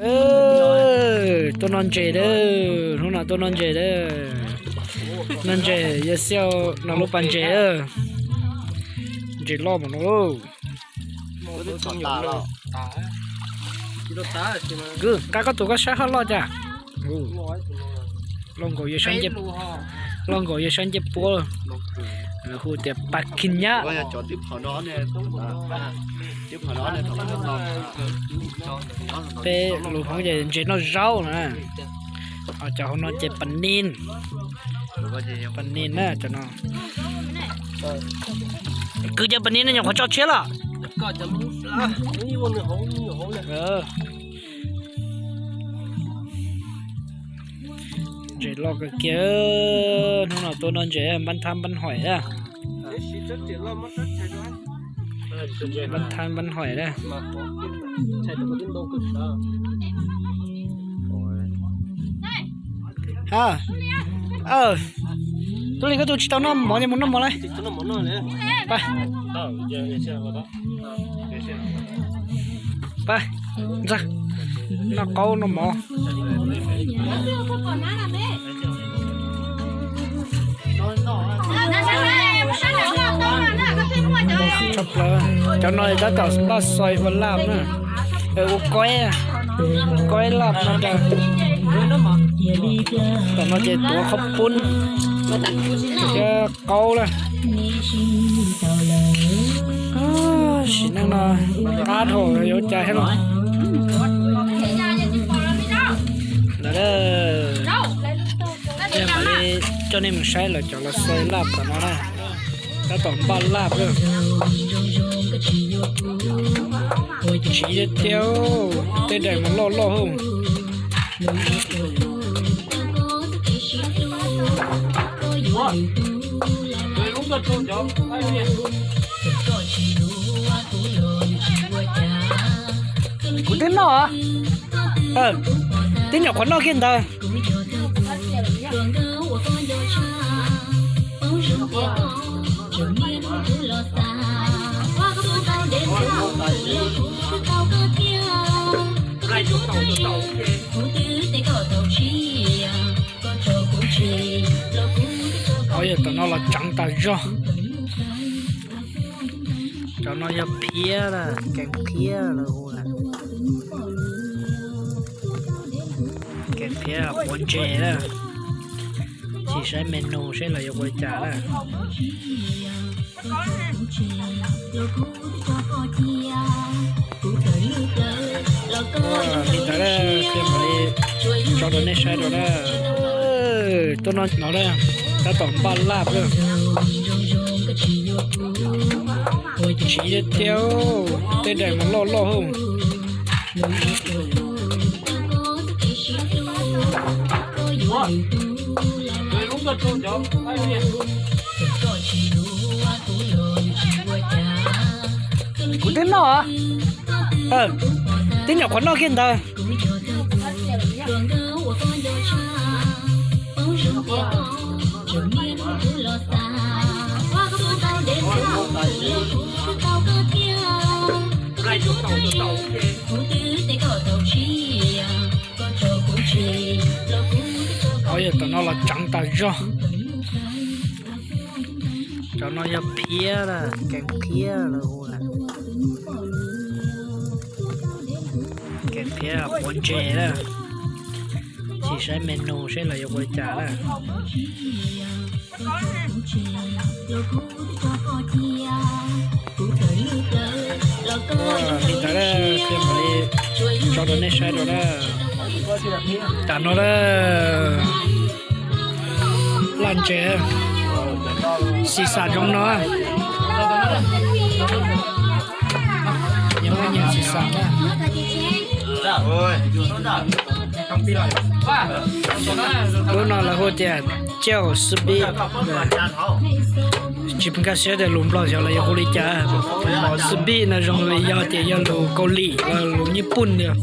Tuaj noj ntses lawm, hnub no tuaj noj ntses lawm. Noj ntses yog xiaj no lub pas ntses, ntses loj mas no. Kwv, nqa koj tus koj saib haj loj cas. Loj nkaus yawg Saib Ncej, loj nkaus yawg Saib Ncej Puab, lawv hu tias pas khis nyab. Peb lus Hmoob ces ntses noj zaub na. Ho cov hauv no ces pas nis, pas nis na cov no. Kwv, cov pas nis no nyuam qhuav tso tshiab los? Ntses loj kawg kiag, hnub no tuaj noj ntses npab thab npab hoim na. Npab thab npab hoim na. Ha, tub Lis, koj tus tsis tau noj mov ces mus noj mov lauj. Pab, pab, ntxawg, noj qaub noj mov. Cov no tab tom npaj xoi ua laj na, ua koib, koib laj no. Tom no ces tuav qhov pub thiab qaub lawm. Sim neej no qab dhau yuav ua cas thiab los. Ntawd, mam li coj nej mus saib lawv cov los xaws laj tom no na. Tab tom npaj laj lawm. Tsiv tiag tiag, tej daim mas loj loj hauj. Kuv twb noj, twb nyuam qhuav noj kiag ntawd. Yog tom no los tseev tas zog. Cov no yog phiab, kev phiab lawv hu na. Kev phiab quav ntses na. Sim saib menu seb lawv yuav ua li cas na. Li ntawd, mam li tso rau nej saib rau na. Tuaj noj no na, tab tom npaj laj lawm. Tsiv tiag tiag, tej daim mas loj loj hauj. Kuv twb noj, twb nyuam qhuav noj kiag ntawd. Yog tom no los tseev tas zog. Cov no yog phiab, kev phiab lawv hu na. Kev phiab quav ntses na. Sim saib menu seb lawv yuav ua li cas na. Li ntawd, mam li tso rau nej saib rau na. Tam no na, laj ntses, xis xam zoo no. Nyias muaj nyias xis xam na. Lub no lawv hu tias cauj xub bib. Tsis nkag siab tias lus Nplog xyov lawv yuav hu li cas. Xub bib no zoo li yog tias yog lus Kaus Lim los lus Nyij Pooj tiag.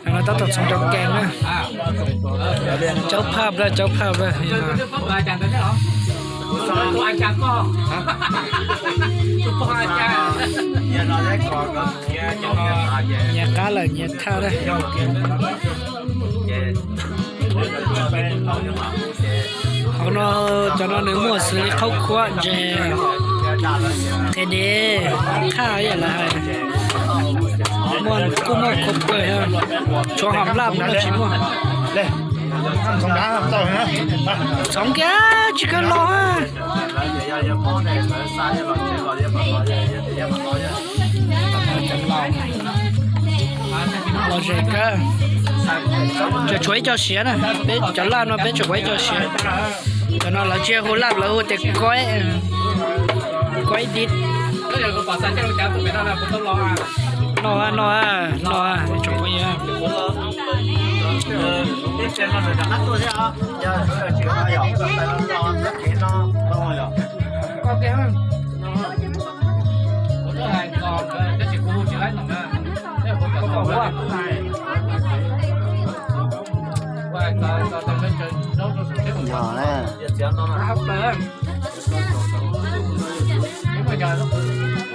No tab tom txhoov cov kees na. Caub phaj plawg, caub phaj plawg. Nyias qab lawm nyias thaj na. Hauv no cov no nws muaj xws li qhaub khuab, ntses, qe dev, qhaj ib yam lawv hais. Muaj kuj muaj khuab pawg, tshuav hom laj mus no tsis muaj. Txhoov kiag tsis kawg los. Los zem kawg. Tseem tshuav ib co siav na, peb cov laj no peb tseem tshuav ib co siav. Cov no lawv tsis hu laj, lawv hu tias koib, koib dib. No no no, tsoom phooj ywg,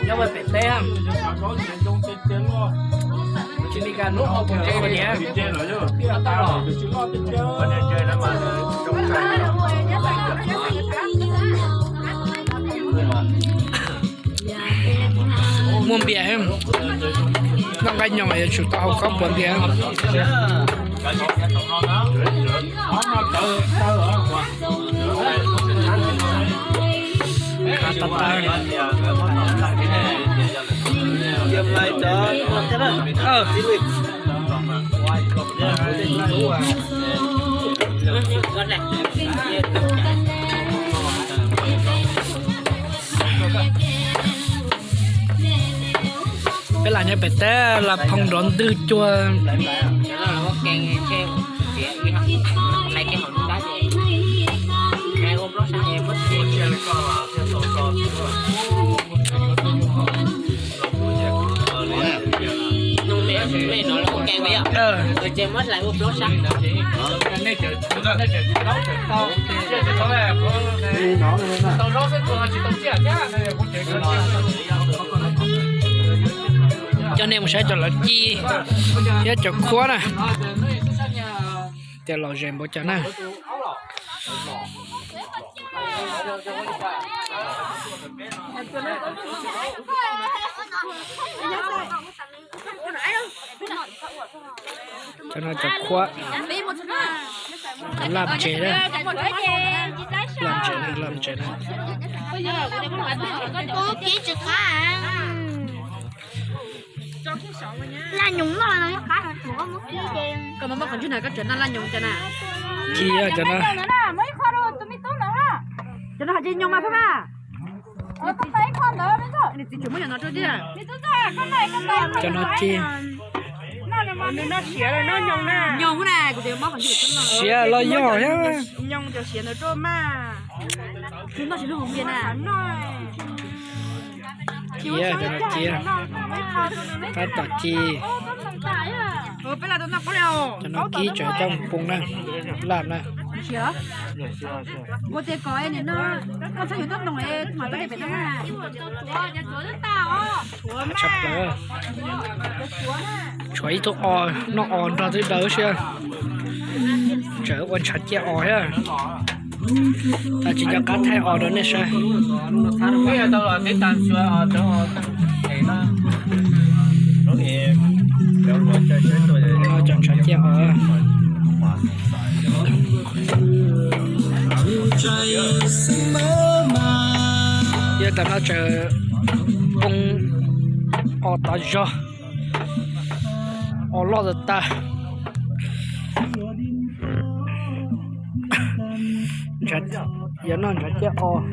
nyob pem teb, tsis li cas hnub no kuv tsev niam. Muaj npias, noj nqaij nyoos yuav tsum tau haus khaub puas npias. Peb lam nyob pem teb lam phoom nrov ntwg cuag. Coj nej mus saib cov lawv ci thiab cov khuab na, tias lom zem npaum cas na. Cov no cov khuab, cov laj ntses na, laj ntses na, laj ntses na. Laj nyoos no, koj muab qhov ntswg na koj tseem noj laj nyoos cov na. Ci cov no. Cov no hais tias nyoos mas phaj na. Nws txiv tseem muab cov no rau tiag. Cov no ci. Nws noj siav los noj nyoos na. Nyoos na, kuv tias muab qhov ntswg. Siav los yog thiab. Nyoos cov siav ntawd rau mas. Nws noj tsis lub hauv npias na. Cia, cov no cia. Tab tom ci. Cov no kib tseem coj mus poo na. Laj na. Ua tias kom no, koj txhob yuav tuaj noog es mam tuaj pem teb na. Tshaj plaws. Tshuav ib tug os, noj os nrog twb daws siab. Tseem ua ntshav ciaj os thiab. Tsis nco qab thaij os rau nej saib. Cov ntshav ciaj os. Yog tam no tseem poo os tag zog, os loj tag tag. Yog noj ntshav ciaj os,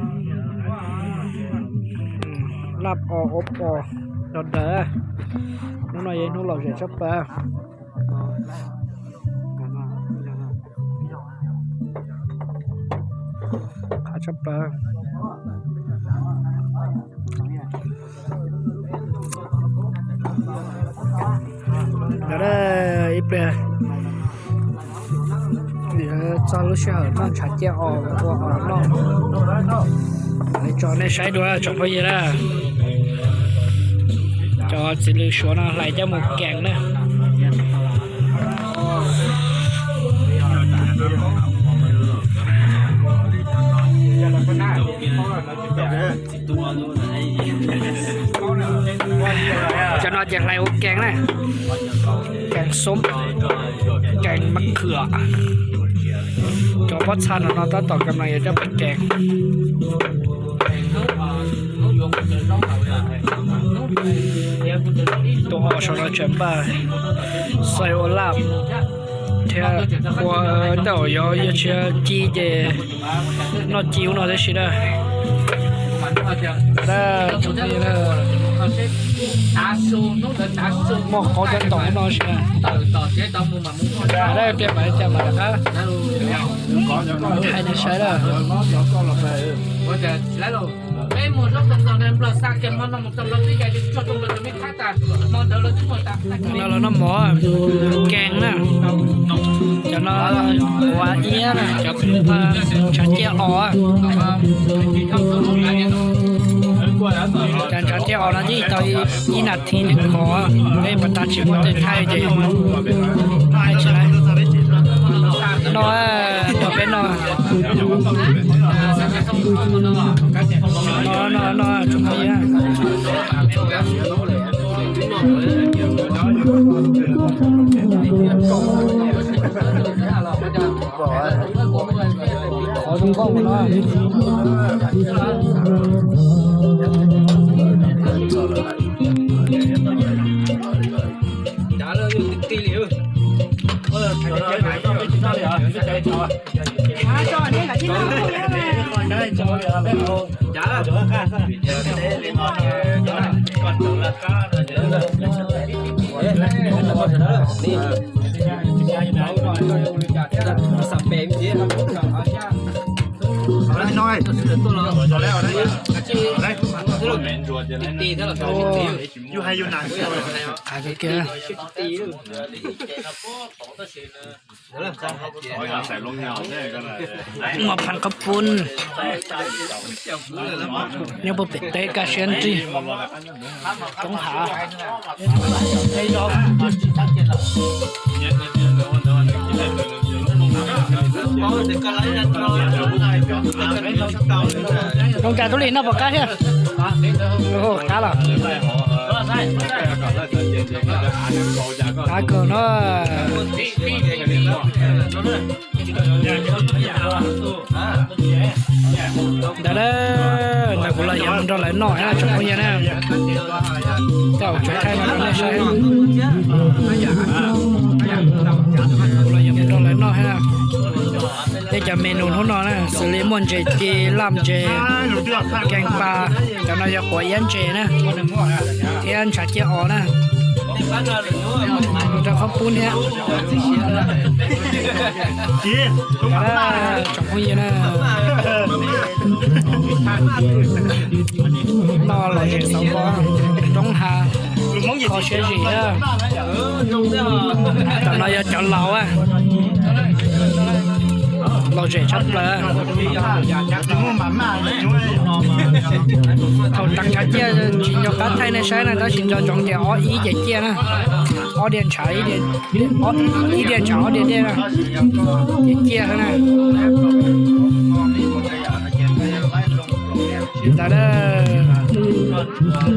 laj os ua pos rau daws. Hnub no yog ib hnub lom zem tshaj plaws. Qab tshaj plaws. Ntawd ib pliag yuav txog lub sij hawm noj ntshav ciaj os ua os noj. Tso nej saib dua tsoom phooj ywg na. Txiv lws Suav no hlais coj mus kees na. Cov no ces hlais ua kees na, kees xub, kees mab khwm. Cov pob txha no no tab tom kam no yuav coj pem kees. Tus os saum no tseem npaj xaws ua laj thiab ua tej zaum yuav ci ces noj ci ub no tib si na. Muaj qauv cov toom no si na. Dab tias mam li cas mam rov qab thaij nej saib na. No los noj mov kees na. Cov no ua iab na, cov ntshav ciaj os. Cov ntshav ciaj os no yeej tau ib nas this nws khov, peb pas tas tsis muaj tej thaij ces thaij tsis laiv. No, rau peb no. No, no, no, tsoom phooj ywg. Qhov zoo nkauj no. Qab kawg kiag. Muaj phaj qab pub nyob puag pem teb kaj siab nrig roob hav. Zoo cas tub Lis noj puas qab thiab? Qab los. Qab kawg no. Ntawd na, ntawm kuv los yuav mus nrog lawv noj na tsoom phooj ywg na. Tej zaum tsuav thaij no rau nej saib. Kuv los yuav mus nrog lawv noj thiab. Tej cov menu hnub no na xws li muaj ntses ci, laj ntses, kees pas, cov no yog quav iab ntses na, thiab ntshav ciaj os na. Mus rau qhov pub thiab. Tsoom phooj ywg na, noj lom zem xauv ko, roob hav, kho siab zim. Tam no yog cov laus, lom zem tshaj plaws. Thaum tag ntshav ciaj tsis nco qab thaij nej saib na, tab sis nco ntsoov tias ob ib ces ciaj na, ob diav ntshav, ib diav ntshav ob diav dej na, ces ciaj na. Ntawd na.